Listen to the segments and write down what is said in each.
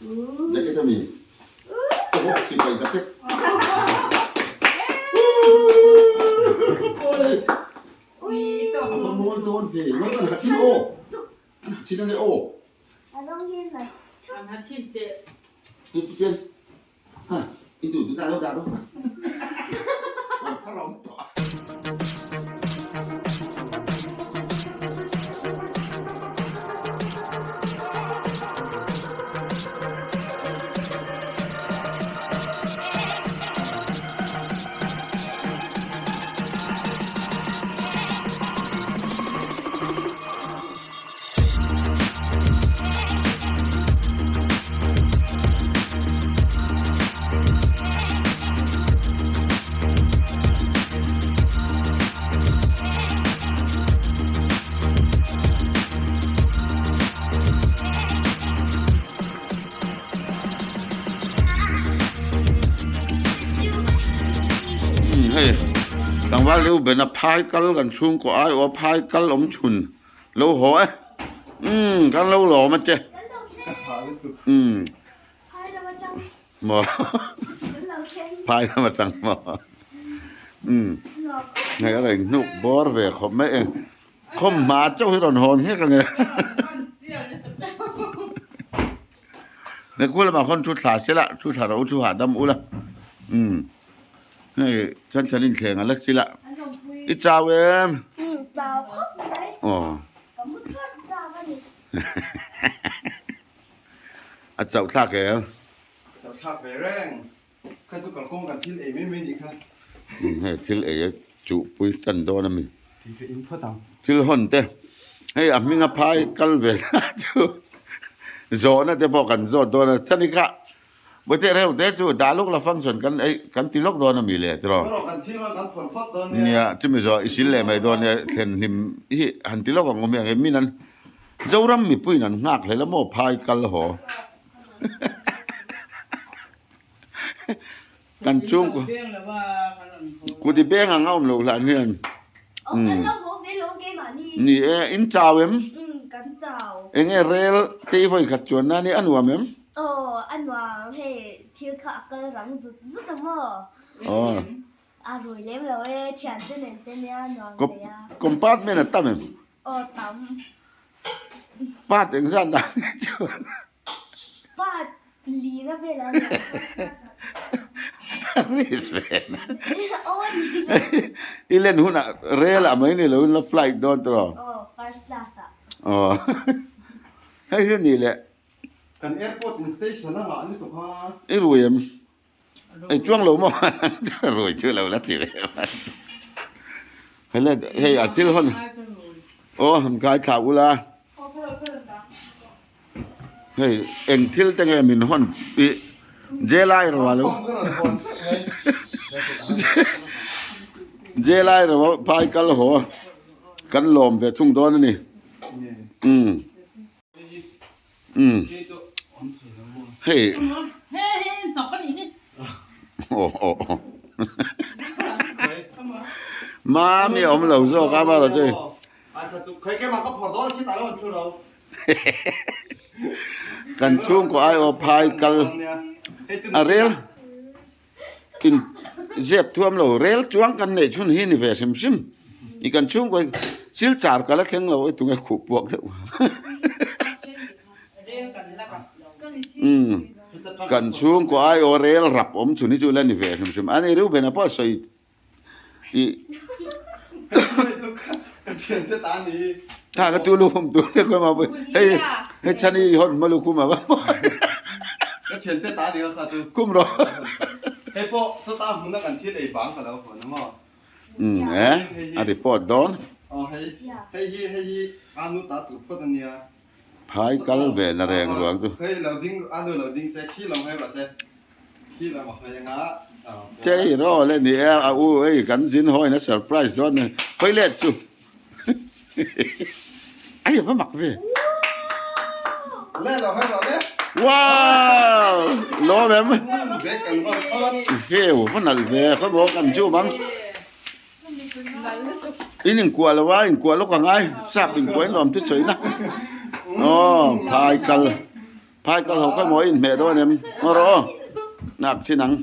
Jacket ami. Ohh sipai jacket. A va mawi dawn ve. Ngawt an ha chin aw. An ha chin ange aw. An ha chin teh. Ti tian. Ha i duh duh dah lo dah rawh. Thar a awm tawh a. Hei tlangval deuh bena phai kal kan chhungkaw aiawh a phai kal awm chhun. Lo haw e. Umm kan lo lawm a che. Umm. Maw. Phai lam atang maw. Umm. Hei a rawn hnuk bawr ve khawp mai e. Khawm hma chauh hi rawn hawn nghek ang e. Hei khu lamah khawn thu thla se la, thu thla ro chu hahdam ula. Umm. Hei chuan chuan inthleng a la si la. I chau em? Umm chau khawp mai. Aw. Ka mu thlawt chau a ni. A chauh thlak em? Chauh thlak ve reng. Kha chu kalkawng kan thil ei mai mai nih kha. Umm hei thil ei a chuh pui tan dawn a mi. Tih ka in phawt ang. Thil hawn te. Hei a hminga phai kal ve ta chu zawhna te pawh kan zawt dawn a. Chani kha Bawihte reuh te chu dah lawk la function kan ei kan ti lawk dawn a mi le tiraw? Erawh kan thil a kan phawrh phawt dawn nia. Nia, chumi zawh i sil leh mai dawn nia, thlen hlim hi han ti lawk ang awm hi ang e, min an Zoram mipuiin an nghak hlel a maw phai kal haw. Kan chhungkaw kut i beng ang a awm loh hlan hian. Aw kan lo haw ve lo keimahni. Ni e, in chau em? Umm kan chau. Enge rel te i vawi khat chuan nan hi a nuam em? Aw a nuam hei thil kha a kal rang zut zut a maw? Aw. A rui lem lo e thian te nen te nia nuam ve a. Compartment a tam em? Aw tam. Part engzat dah nge chuan? Part lina vel a nia. Risk ve na. I len hunah rel ah mai ni lo in la flight dawn tawh. Aw first class ah. Aw hei hi ni leh. Kan airport in station a ngah lutuk a. I rui em? Ei chuang lo maw? Rui chu lo la ti ve mai. Hei le hei a thil hawn aw han kai thla ula. Hei eng thil te nge min hawn i jail ai ro alo. Jail ai ro phai kal haw kan lawm ve thung dawn a ni. Umm. Umm. Hei. Aw aw aw. Mami a awm lo zawk a mara chu. Kan chhungkaw aiawh phai kal a rel in zep thuam lo rel chuang kan neih chhun hi ni ve hrim hrim i kan chhungkaw hi silchar ka la thleng lo e tunge khuh puak deuh umm kan chhungkaw aiawh rel rap awm chhun hi chu la ni ve hrim hrim a ni Reuben-a pawh a sawi Tha ka tu lukhum tu te khawm a hei hei chhan i hon ma lukhum a va kum ro hei pawh sata hmuna kan thil ei bang ka lo hawn a maw um e a report dawn aw hei hei hi hei hi anu ta tur phawt ania phai kal ve na reng ruang chu hei lo ding anu lo ding se khi lam hei rawh se Chei rawh le ni e a u hei kan zin haw in a surprise dawn a ni hawi let chu ai va mak ve wow lawm em heu va nalh ve khaw maw kan chu bang in inkuah lo a inkuah lawk ang ai sap inkuah in lawm chu sawi na aw phai kal. Phai kal ho kha maw in hmeh dawn em? Ngaw rawh aw. Nak chin ang.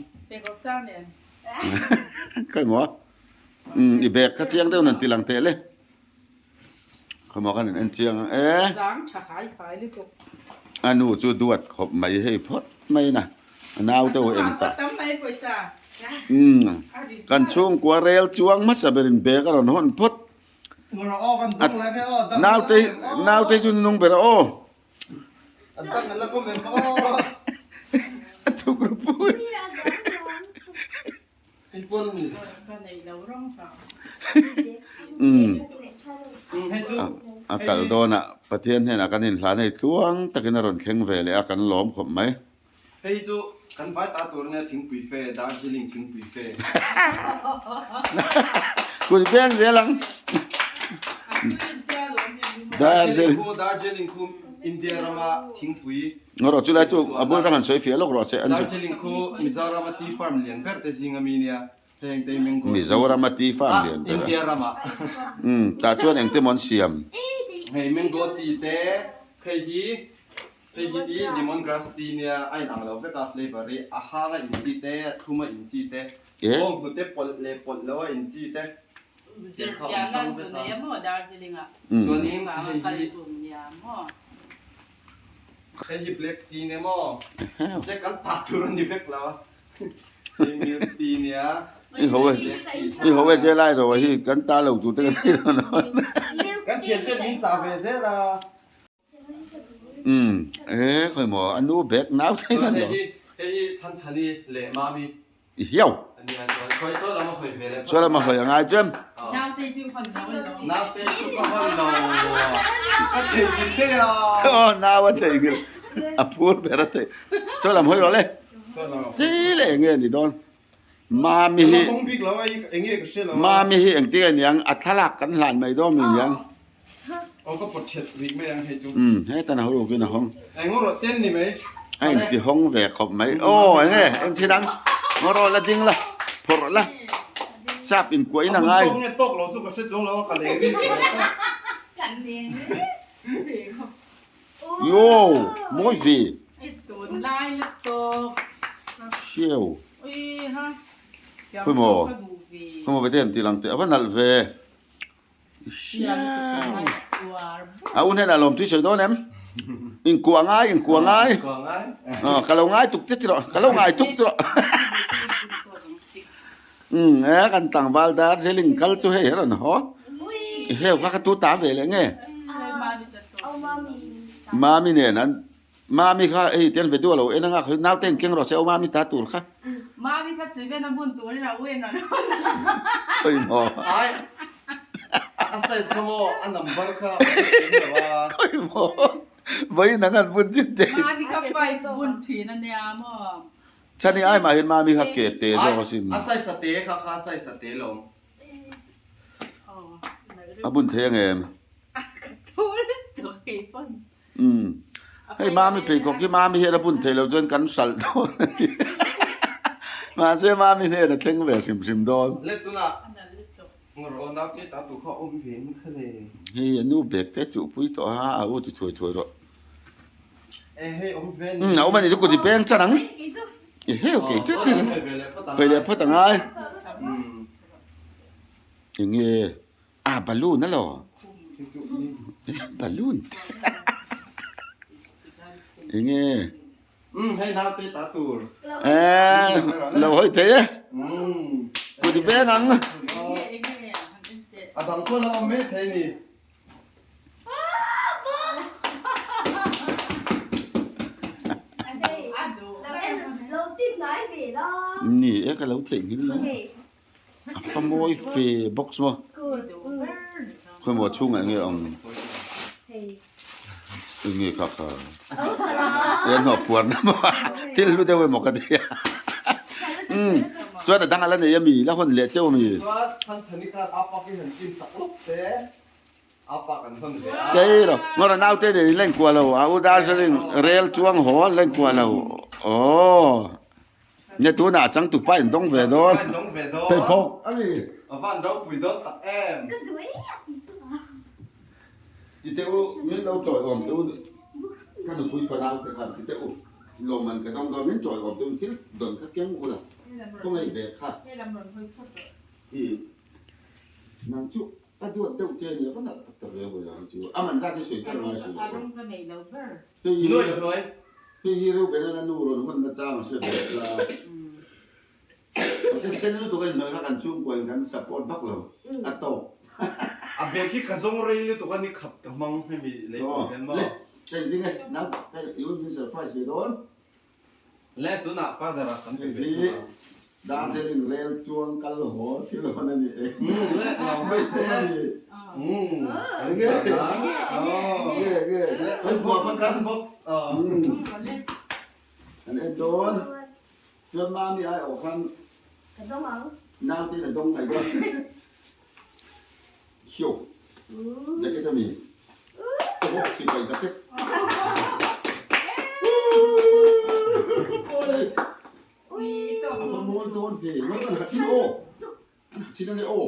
Khawi maw? Umm i bag kha chiang deuh nan ti lang teh le. Khawi maw khan in en chiang ang e. A nu chu duat khawp mai hei phawt mai na. A nau deuh eng tak. Umm kan chhungkua rel chuang hmasa berin bag a rawn hawn phawt. Naute naute chu nung ber a aw. A thuk ru pui. A kal dawnah Pathian hnenah kan inhlan hei tluang takin a rawn thleng ve leh a kan lawm khawp mai. Hei chu kan vai ta tur ania thingpui fe, Darjeeling thingpui fe. Kut veng zel ang. Darjeeling khu, Darjeeling khu India rama thingpui. Ngaw rawh chulai chu a bul rang han sawi fiah lawk rawh se. Darjeeling khu Mizorama tea farm lian ber te zinga mi nia. Heng te mango tea. Mizorama tea farm lian ber a. India rama. Umm tah chuan engte maw an siam. Hei mango tea te hei hi Hei hi i lemon grass tea nia a inang lo vek a flavour hi a hang a in chi te a thlum a in chi te bawng hnute pawlh leh pawlh lo a in chi te tiang kha a awm hrang vek a chuanin hei hi hei hi black tea nia maw mahse kan tah tur a ni vek lo a hei milk tea nia I ho e i ho e che lai ro hi kan ta lo tur te kan nei dawn a kan thiante min chah ve zel a. Umm e khawi maw a nu bag nau thei nan lo. Hei hi chhan chhani leh mami. I hiau. Saw lama hawi a ngai chuan. Naute chu hawn lo a lo. Naute chu ka hawn lo. Ka theihnghilh daih a. Aw nau a theihnghilh a phur ber a theih. Saw lam hawi rawh le. Chi leh enge a ni dawn. Mami hi Mami hi engtin nge niang a thlalak kan hlan mai dawn mi niang. Umm hetan a ho rukin a hawng. A inti hawng ve khawp mai. Aw enge en thil ang ngaw rawh la ding la phawrh la sap inkuah in a ngai. Yo mawi ve. Hriau. Khawi maw? Khawi maw vete an tih lang teh a va nalh ve. Hriau. A u hnenah lawm tui sawi dawn em? Inkuah ngai, inkuah ngai. Aw ka lo ngai tuk che ti rawh, ka lo ngai tuk ti rawh. Umm e kan tlangval Darjeeling kal chu hei a rawn haw. Heu kha ka tu ta ve leh nge? Mami nen an Mami kha hei tian video a lo en anga khawi naute in keng rawh se aw Mami ta tur kha. Mami kha Steven a bun turin a u en rawn hawn a. Khawi maw? Ai a size kha maw a number kha a hre lo a. Khawi maw? Vawiin ang an bun chin te. Mami kha five bun thin a nia maw? Chani ai mah hian Mami kha ke te zawk asin. A size a te kha kha size a te lo. A bun thei ang em? Umm. Hei Mami pheikhawk hi Mami hian a bun thei lo chuan kan hralh dawn a ni. Mahse Mami hnen a thleng ve hrim hrim dawn. Hei a nu bag te chuhpui tawh a, a u ti thuai thuai rawh. Umm a awm a ni chu kut i peng chan ang. I heu kei chu ti hawi leh phawt angai. Enge a balloon a lo balloon enge eh lo hawi thei e kut i peng ang. Ni e ka lo theihnghilh lo a fa mawi fe box maw khawimaw chhungah enge a awm enge kha kha e hnawh puar na maw thil hlu deuh emaw ka ti a umm chuan a dang a la nei ami la hawn leh teuh ami. Chei lo, ngawt a naute nen in la inkuah lo, a u Darjeeling rel chuang haw an la inkuah lo, aww nia tunah a changtu pa in dawng ve dawn, pheiphawk a ni. Ti teh u, min lo chawi awm teh u. Ka nupui fanau te khan ti teh u, lawmman ka dawng dawn min chawi awm deuhin thil dawn kha keng ula, khawngaih ve kha. I nang chu a duat deuh che nia va nalh tak tak ve a vawiah hi chu a man zat hi sawi ber ngai sawi lo. Hei hi hei hi Reuben-a'n a nu rawn hawn na chang a hre ve ta. Mahse sen lutuk a inhnawih kha kan chhungkua in kan support vak lo a tawk. A bag hi ka zawng rei lutuk a ni khat ka hmang hemi lei pawh hian maw. Le ka inting e nang hei i hun min surprise ve dawn. Le tunah father ah kan pe ve thung a. Darjeeling rel chuang kal haw thil hawn a ni e. Le lo mai te. Umm enge enge enge kan box An en dawn. Chuan mami ai awh khan Ka dawng ang. Naute in a dawng mai dawn. Hio. Jacket a mi. Oho sipai jacket. A va mawi dawn ve. Ngawi an ha chin aw. An ha chin ange aw.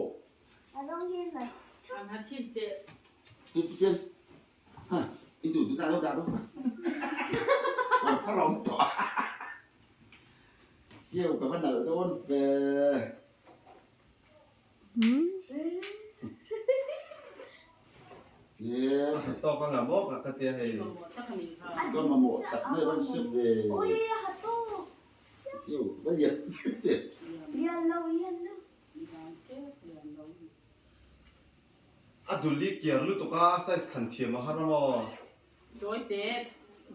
A dawng hi na. An ha chin teh. Ti ti Ha, i duh duh dah lo dah rawh. Kawr thar a awm tawh a. Keu ka va nalh dawn ve. Tawk a ngam awk a ka tia hei. Ka mamawh tak mai rawn hre ve. Keu va lian ve. Lian lo, lian lo. A dul i kiar lutuk a, size thlan thiam a har amaw? Tawi te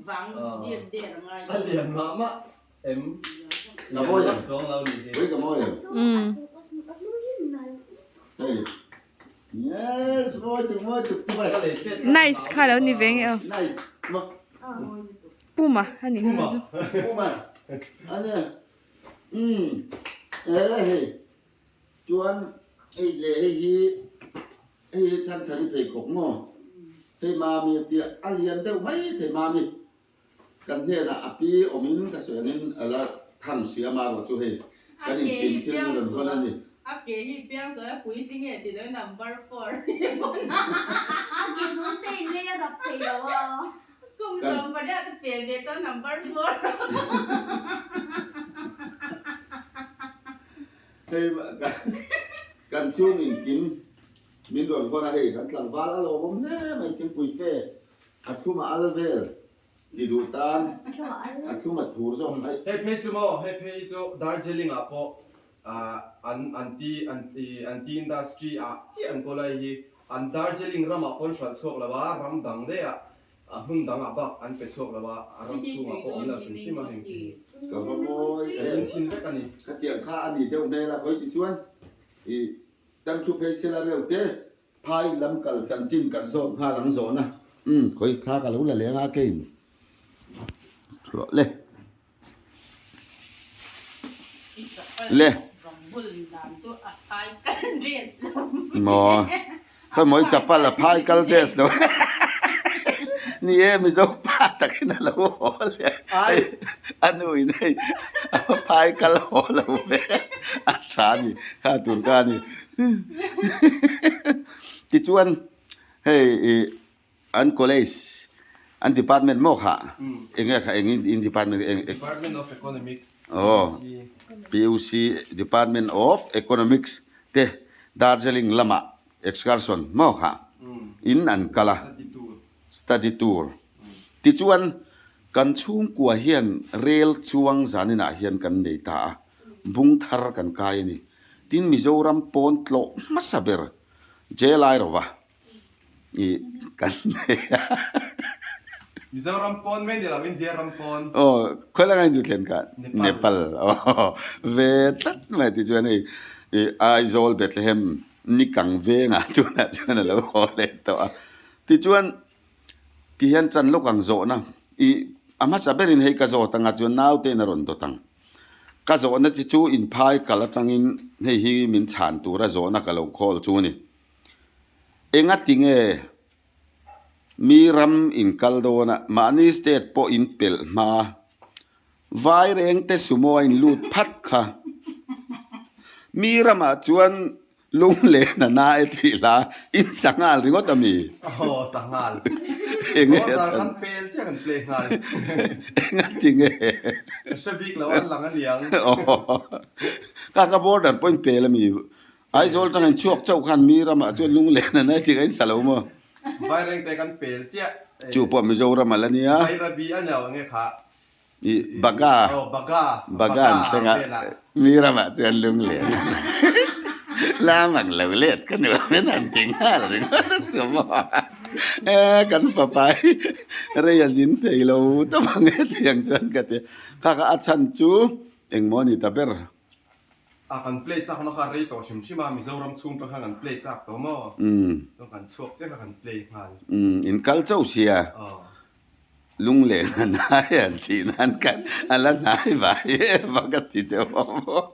vang der der a ngai. A lian mah mah em? Ka mawi em? Chuang lo ni hi. Ui ka mawi em? Hei. Yes, mawi tuk mawi tuk tuk ai. Nice kha lo ni ve nge aw. Nice. Puma a ni Puma. Puma. Ania. Umm. Eh hei. Chuan hei leh hei hi hei hi chhan chhan i pheikhawk maw? Hei mami a tia a lian deuh mai thei mami kan hnenah a pi awmin ka sawi angin a la thang si a marawh chu hei kan intin thil min rawn hawn a ni. A ke hi piang sawi a puitling e ti lo number four A ke zawng te in lei a rap thei lo a. Kum 18 te pel ve tawh number four. Hei kan chhung engkim min rawn hawn a, hei kan tlangval a lawmawm hle mai thingpui fe a thlum a al vel ti duh tan a thlum a thur zawk mai. Hei phei chu maw, hei phei chu Darjeeling ah pawh an anti anti industry ah chiah an kawl a hei hi an Darjeeling ramah pawn hralh chhuak lo a, ram dang daih ah A hmun dangah bak an pe chhuak lo a, a ram chhungah pawh awm lo hrim hrim a heng hi. Ka va mawi Kan in chhin vek a ni. Khatiang kha a ni deuh hmel a, hawi ti chuan i tan thu phei sela reuh te phai lam kal chanchin kan zawt nghal ang zawhna. Umm khawi kha ka lo la leng a kein rawh le. Le. Maw khawi mawi chapal a phai kal dress lo ni e mizo pa takin a lo haw le a nu in hei a phai kal haw lo ve a tha a ni kha tur kha a ni tichuan hei ih An college, an department maw kha? Eng nge kha eng in department eng? Department of Economics, Oh, PUC. PUC Department of Economics te Darjeeling lamah excursion maw kha in an kal a, Study tour. study tour. Tichuan kan chhungkua hian rel chuang zaninah hian kan nei ta a, bung thar kan kai a ni. Tin Mizoram pawn tlawh hmasa ber Jail Airova i kan nei a. Mizoram pawn mai ni lo India ram pawn. Aw khawi langa in chu thlen kha Nepal aw ve tlat mai ti chuan hei i Aizawl Bethlehem nikang vengah tunah chuan a lo haw leh tawh a tichuan ti hian chan lawk ang zawhna i a hmasa berin hei ka zawt anga chuan naute in a rawn dawt ang ka zawhna chi chu inphai kal atangin hei hi min chhan tura zawhna ka lo call chu a ni. Enga tinge mi ram in kal dawn a, mahni state pawh in pelh hma vai reng te sumo a in lut phat kha. Mi ramah chuan. Lunglen a na e tih hla in sanghal ringawt a mi? Aw sanghal. Enge a Order chan? kan pel chiah kan play nghal. Enga tinge? Ka hre bik lo an lang a niang. Aw ka ka border pawh in pel a mi? Aizawl tang in chhuak chauh khan mi ramah chuan lunglen a na e tih ka in sa lo maw? Vairengte kan pel chiah. Chu pawh Mizoram a la nia. Vairabi a ni lo nge kha? I Baga. Aw Baga. Baga an thleng a, mi ramah chuan lunglen lam ang lo let ka nuam in an ti nghal ringawt a sum a. E kan fapa hi rei a zin thei lo ta mang e tiang chuan ka ti a. Kha kha a chhan chu engmaw a ni ta ber. A kan play chak na kha rei tawh hrim hrim a, Mizoram chhung tang khan kan play chak tawh maw? Chuan kan chhuak chiah kha kan play nghal. In kal chauh sia. Lunglen a hnai an tih nan khan a la hnai vai em a ka ti deuh a maw.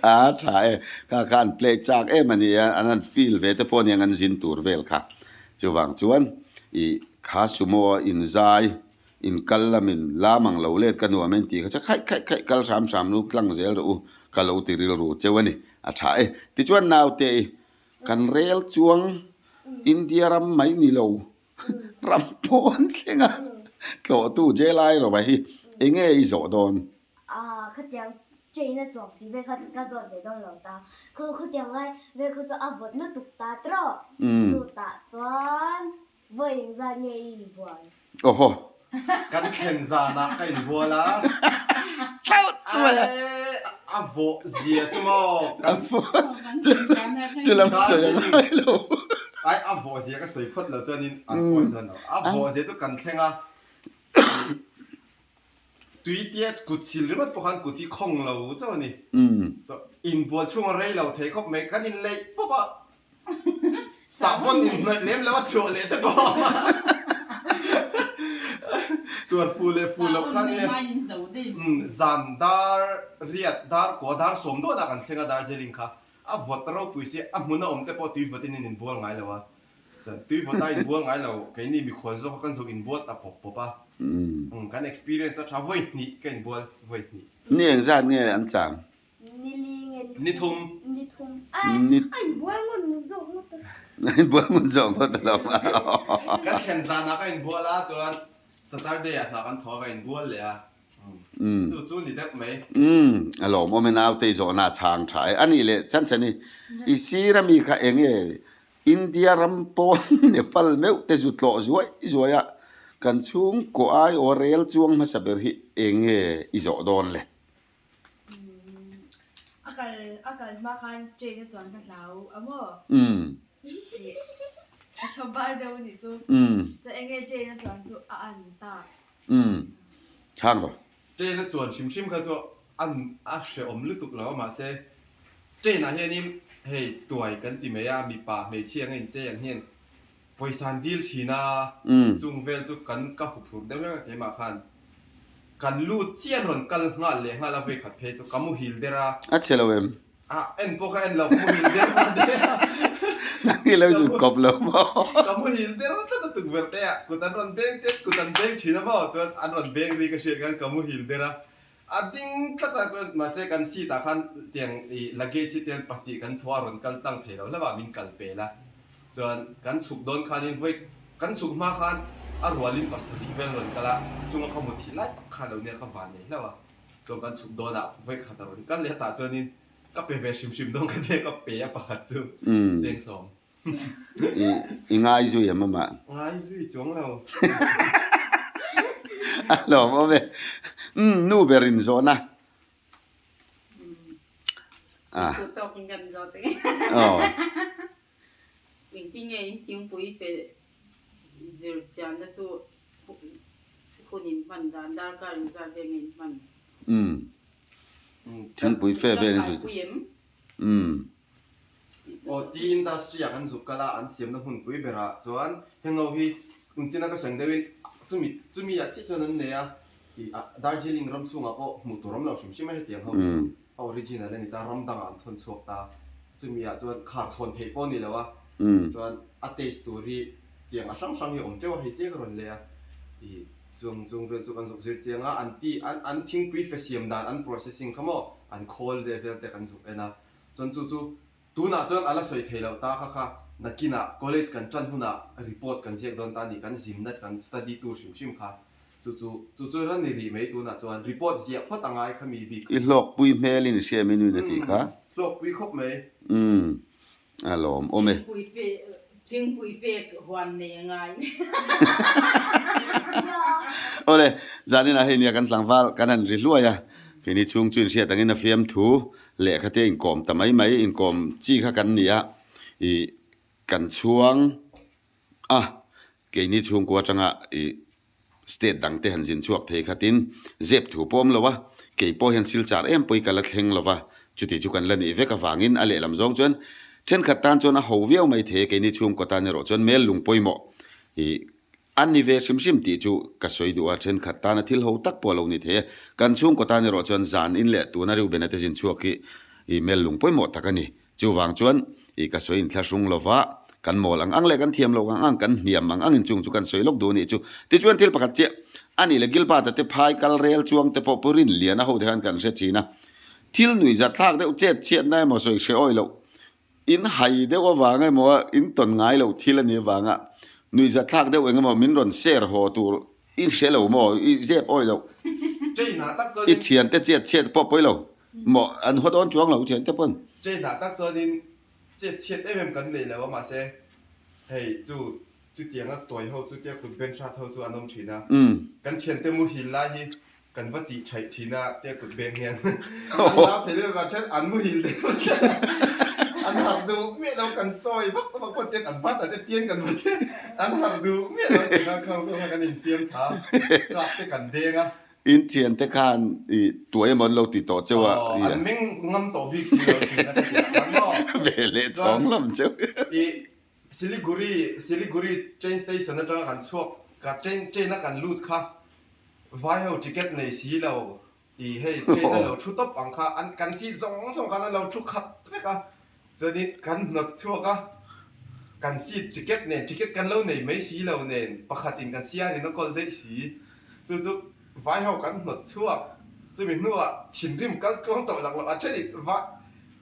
A tha e, kha kha an play chak em a ni a, an han feel ve te pawh aniang an zin tur vel kha. Chuvang chuan ih kha sumo a inzai inkal lamin lam ang lo let ka nuam em tih kha chuan khaih khaih khaih kal hram hram lu tlang zel rawh u ka lo ti rilru cheu a ni. A tha e. Tichuan naute i kan rel chuang India ram mai ni lo Ram pawh an thleng a, tlawhtu jail ai rawh hi enge i zawh dawn? Ah, khatiang train a chuang tih vel kha chu ka zawt ve dawn lo ta. Khu khutiang lai vel khu chu a vawt lutuk ta trawh. Chutah chuan vawi engzat nge i inbual? Awhaw. Kan thlen zanah ka inbual a. Tlauh mai a. A vawh zia chu maw? A vawh chu lam sawi a ngai lo. Ai a vawh zia ka sawi phawt lo chuanin an awih dawn lo. A vawh zia chu kan thleng a, tui tia kut sil ringawt pawh khan kut hi khawng lo chauh a ni. So inbual chhung a rei lo thei khawp mai, kan inleih pawp a, Sahbawn inhnawih lem lo a chhuah leh te pawh a awm a. Tuar fu leh fu loh khan e zan dar riat dar kua dar sawm dawnah kan thleng a Darjeeling kha a vawt ropui si a hmun a awm te pawh tui vawtin in inbual ngai lo a. Tui vawt a inbual ngai lo keini mikhual zawk kha kan zawk inbual ta pawp pawp a. Kan experience a tha vawi hnih ka inbual vawi hnih. Ni engzat nge an cham? Ni thum. Ni thum. A inbual ngun zawk ngawt a. A inbual ngun zawk ngawt a lo. Kan thlen zanah ka inbual a chuan Saturday ah hna kan thaw a ka inbual leh a. Chu chu ni deuh mai. Umm a lawmawm e naute i zawhna a chhang tha e. A nih leh chan chan i i sir ami kha enge India ram pawn Nepal meuh te zu tlawh zuai zuai a kan chhungkaw ai aw rel chuang hmasa ber hi enge i zawh dawn le? A kal a kal hma khan train a chuan ka hlau a maw? A hro bar deuh a nih chu. Chuan enge train a chuan chu a an ta. Chhang rawh. Train a chuan hrim hrim kha chu an a hrehawm lutuk lo a mahse train ah hianin hei tuai kan ti mai a mipa hmeichhia anga inchei ang hian Pawisa an dil thin a, chung vel chu kan ka huphurh deuh reng a keimah khan kan lut chiah an rawn kal nghal leh nghal a vawikhat phei chu ka muhil der a. A chhe lo em? A en pawh ka en lo ka muhil der nghal der a. Nang hi lo zut kawp lo maw? Ka muhil der tlat a tukverh te ah kut an rawn beng tet kut an beng thin a maw chuan an rawn beng ri ka hriat khan ka muhil der a. A ding tlat a chuan mahse kan seat ah khan tiang ih luggage hi tiang pahnih kan thaw a rawn kal tlang thei lo hlauh a min kal pel a chuan kan chhuk dawn khanin vawi kan chhuk hma khan a rualin pasarih vel rawn kal a chunga kha mut hi lai tak khan lo nia ka van nei hlauh a chuan kan chhuk dawn ah vawi khat a rawn kal leh a tah chuanin ka pe ve hrim hrim dawn ka tia ka pe a pakhat chu chengsawm. I ngai zui em amah? Ngai zui chuang lo. A lawm awm e. Umm nu ber in zawhna. Ah. Tu tawk in kan zawh te. Aw. Engtin nge in thingpui fel zir chianna chu hun in hman dan darkar engzat vel nge in hman? Umm. Thingpui fe vel in zir. Umm. Aw tea industry ah kan zuk kal a, an siamna hmunpui berah chuan heng ho hi kum china ka sawi deuhin chumi chumi ah chiah chuan an nei a, ih ah Darjeeling ram chhungah pawh hmuh tur awm lo hrim hrim a hetiang ho hi chu a original a ni ta, ram dangah an thawn chhuak ta, chumi ah chuan khar chhawn theih pawh a ni lo a, chuan a taste tur hi tiang a hrang hrang hi a awm teuh a, hei chiah ka rawn lei a, ih chung chung vel chu kan zuk zir chiang a, an tea an an thingpui fe siam dan an processing kha maw an khawl vel te kan zuk en a. Chuan chu chu Tunah chuan a la sawi thei loh ta kha kha nakinah college kan tan hunah report kan ziak dawn ta a ni, kan zimna kan study tur hrim hrim kha chu chu chu chu ran ni rih mai tunah chuan report ziah phawt a ngai kha mi bik. I hlawkpui hmelin i hria mi nuin a tih kha. Hlawkpui khawp mai. Umm a lawm awm e. Thingpui fek huan nei a ngai. Awle, zaninah hei nia kan tlangval kan han ri hluai a, keini chhung chu inhriat angin a fiamthu lehkha te inkawm ta mai mai, inkawm chi kha kan ni a, ih kan chhuang a, keini chhungkua atanga ih State dang te han zin chhuak thei khatin zep thu pawh awm lo a, kei pawh hian silchar em pawh i ka la thleng lo va, chuti chu kan la nih vek avangin a lehlam zawng chuan thenkhat tan chuan a ho viau mai thei a, keini chhungkaw tan erawh chuan mel lung pawimawh i a ni ve hrim hrim tih chu ka sawi duh a, thenkhat tana thil ho tak pawh a lo ni thei a, kan chhungkaw tan erawh chuan zan in leh tuna Reuben-a te zin chhuak hi i mel lung pawimawh tak a ni. Chuvang chuan i ka sawi inthlahrung lova, kan mawl ang ang leh kan thiam loh ang ang, kan hniam ang angin chung chu kan sawi lawk duh a nih chu. Tichuan thil pakhat chiah, a nih leh Gilbert-a te phai kal rel chuang te pawh Pu Rinliana ho te khan kan hre thin a. Thil nuihzat thlak deuh chet chhiatna emaw sawi hre awi loh, in hai deuh avang emaw in tawn ngai loh thil a nih avanga nuihzat thlak deuh eng emaw min rawn share haw tur i hre lo maw, i zep awi loh. I thiante chet chhiat pawh pawi lo. Maw an haw dawn chuang lo thiante pawn. Train ah tak chuanin chet chhiat em em kan nei lo a mahse hei chu chutianga tuai ho chu tia kut beng hrat ho chu an awm thin a, kan thiante muhil lai hi kan va tih thaih thin a tia kut beng hian an lau thei deuh a then an muhil deuh an harh duh miah lo kan sawi vak vak pawh tian an bat ah te tian kan va tian an harh duh miah lo ti kha khang kha kan infiam tha kap te kan deng a. In thiante khan i tuai emaw an lo ti tawh cheu a. Aw, an meng ngam tawh bik si lo thin a ka ti a maw. Ve leh chhawng lam cheu. I Siliguri, Siliguri train station atanga kan chhuak, ka train, train a kan lut kha vai ho ticket nei si lo i hei train a lo thu tawp ang kha an kan seat zawng zawng khan an lo thu khat vek a, chuanin kan hnawt chhuak a, kan seat ticket nen, ticket kan lo nei mai si lo nen pakhatin kan siarin a kawl daih si. Chu chu vai ho kan hnawt chhuak. Chumi hnuah thinrim kal tluang tawh lak loh a then in vai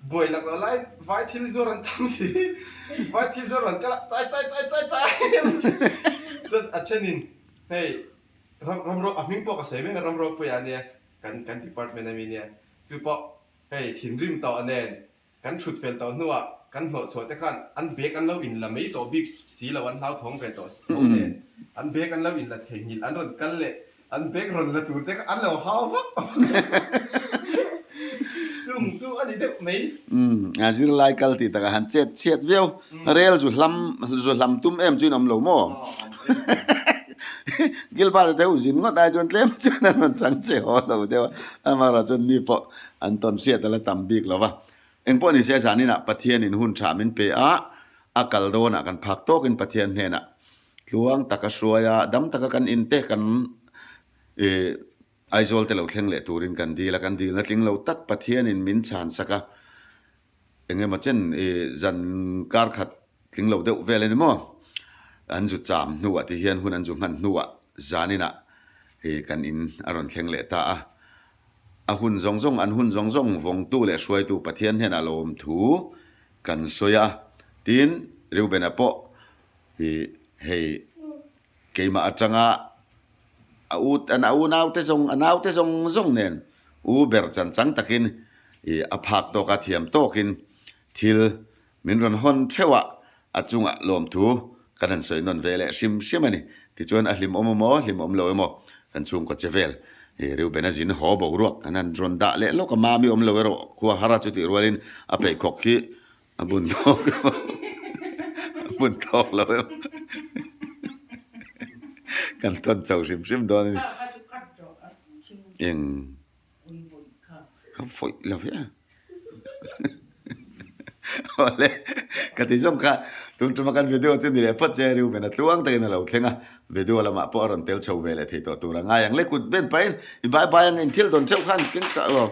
buai lak loh lai vai thil zuar an tam si. Vai thil zuar rawn kal a chai chai chai chai chai chuan a then in hei ram ram ro a hming pawh ka sawi mek a ram ropuia ania kan kan department ami nia chu pawh hei thinrim tawh nen Kan thut fel tawh hnuah kan hnawh chhuah te khan an bag an lo inla mai tawh bik si lo, an hlauthawng ve tawh tho nen an bag an lo inla theihnghilh an rawn kal leh an bag rawn la tur te kha an lo hau vak vak chung chu a ni deuh mai. Umm a zirlai kal tih takah han chet chhiat viau, rel zu hlam zu hlam tum em chu in awm lo maw? Gilbert a deuh zin ngawt ai chuan tlem chuan an rawn chang che haw lo deuh a, amaherawh chuan mi pawh An tawn hriat a la tam bik lo va. Engpawh ni se zaninah Pathianin hun tha min pe a, a kal dawnah kan phak tawkin Pathian hnenah tluang taka hruai a, dam taka kan inte kan ih Aizawl te lo thleng leh turin kan dil a, kan dilna tling lo tak Pathianin min chhan sak a, engemaw chen ih zan kar khat tling lo deuh vel a ni maw? An zu cham hnuah ti hian hun an zu hman hnuah zaninah ih kan in a rawn thleng leh ta a. A hun zawng zawng, an hun zawng zawng vawngtu leh hruaitu Pathian hnenah lo awm thu kan sawi a. Tin, Reuben-a pawh hi hei keimah atanga a u, a unaute zawng, a naute zawng zawng nen u ber chan chang takin ih a phak tawk a, thiam tawkin thil Min rawn hawn theuh a, a chungah lawmthu kan han sawi nawn ve leh hrim hrim a ni. Tichuan a hlimawm emaw, hlimawm lo emaw kan chhungkaw che vel i Reuben-a zin haw boruak kan han rawn dah leh lawk a, Mami awm lo erawh khua har a chutih rualin a pheikhawk hi a bun tawk a bun tawk lo emaw kan tawn chho hrim hrim dawn a ni. Eng. Ka vawih lo ve a. Awle, ka ti zawng kha tun tuma kan video chu ni leh phawt che Reuben a tluang takin a lo thleng a, video lamah pawh a rawn tel chho ve leh thei tawh tur a ngai ang le kut ben pahin i bye bye ang in thil dawn theuh khan keng ka aw.